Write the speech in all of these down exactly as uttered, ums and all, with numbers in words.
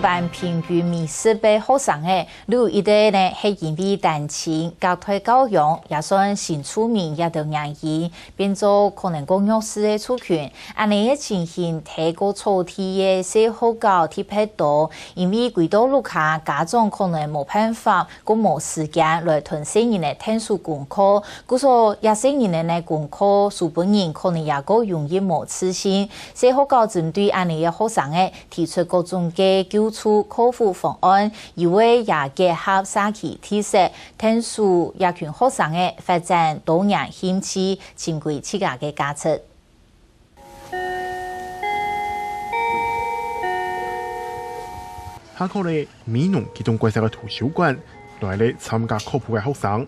半平均每十个學生仔，有一个呢係因為單親隔代教養，也算新住民這兜原因，變做可能較弱勢个族群。恁呢个情形，在較草地个細學校特別多，因為歸到屋下，家長可能無辦法， 較無時間來同細人仔𢯭手功課，故所這細人仔个功課書本人可能也較容易無自信。細學校針對恁呢个學生仔提出各種个救助克服方案，有个也結合社區特色，𢯭手這群學生仔發展多元興趣，尋歸自家个價值。 下課咧，美濃其中國小个圖書館來咧參加科普个學生。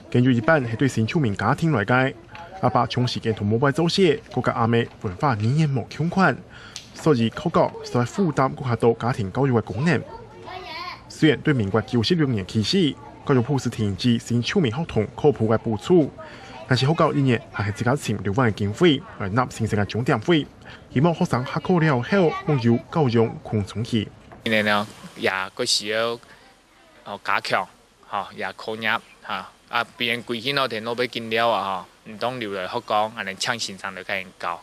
佢有一半係對新住民家庭來个，阿爸長時間同外背做事，閣佮阿姆文化語言無共款，所以學校需要負擔閣較多家庭教育个功能。雖然對民國九十六年起始，教育部就停止新住民學童科普个補助，但是學校一年還係自家尋六萬个經費來納先生个鐘點費。 希望學生下課了後，望有教養空窗期。今年呢，也較需要，哦，加強，吼，也課業，哈，啊，別人歸去咯，天都要緊了啊，吼，毋當留來學校，恁呢請先生來佮人教。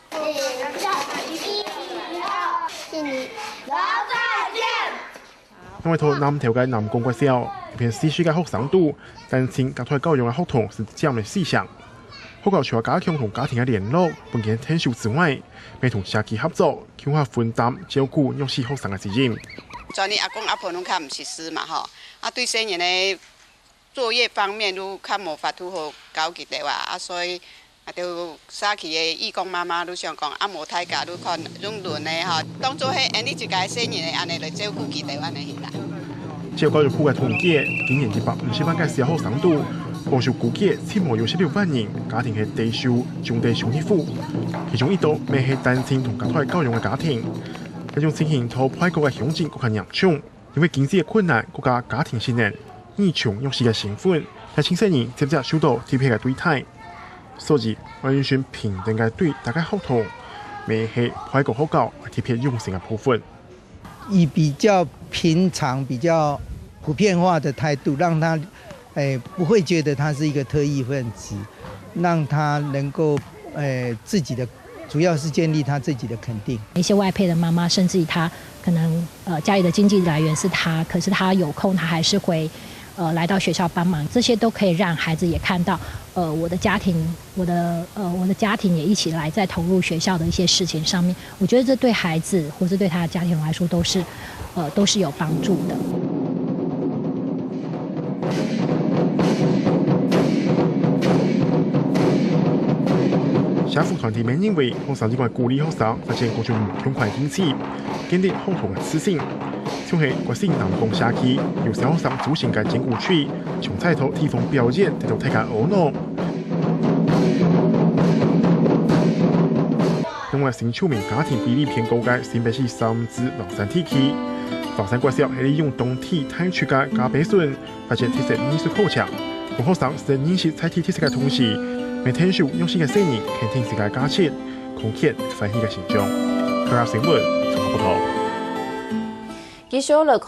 另外，在南投个南光國小，一片四十个學生肚，單親隔代教養个學童就佔了四成。學校除了加強同家庭个聯絡，分佢𢯭手之外，乜同社區合作，共下分擔照顧弱勢學生个責任。全因阿公阿婆攏較毋識字嘛吼，啊，對細人个作業方面，都較無法度好教佢兜啊，啊，所以 啊，就社區个義工媽媽都想講，啊，無大家都看用輪个吼，當做係恁呢一个細人个恁呢來照顧佢兜恁呢啦。照教育部个統計，今年一百五十萬个小學生肚，保守估計，起碼有十六萬人家庭係低收、中低收入戶，其中一多乜係單親同隔代教養个家庭。這種情形，在外國个鄉鎮更加嚴重。 因為經濟个困難，閣加家庭失能，二重弱勢个身份，在青少年接接受到特別个對待。所以，愛用盡平等个對待个學童，乜係外國學校特別用心个部分。以比較平常、比較普遍化的態度，讓他，誒，不會覺得他是一個特異分子，讓他能夠，誒，自己的，主要是建立他自己的肯定。一些外配的媽媽，甚至於她可能，呃，家裡的經濟來源是她，可是她有空，她還是會，呃，來到學校幫忙，這些都可以讓孩子也看到，呃，我的家庭，我的，呃，我的家庭也一起來在投入學校的一些事情上面。我覺得這對孩子或是對他的家庭來說都是，呃，都是有幫助的。 社福團體乜認為，學生應該鼓勵學生發展各種無共款興趣，建立學童个自信。像係國小南光社區，有小學生組成个整骨隊，從在地方表演，得到大家阿𧩣。另外，新住民家庭比例偏高个新北市三芝龍山地區，龍山國小係利用當地大樹个咖啡筍， 發展特色藝術課程，同學生識認識在地特色个同時，乜𢯭手用心个細人肯定自家个價值，康健歡喜个成長。客家新聞綜合報導。繼續來看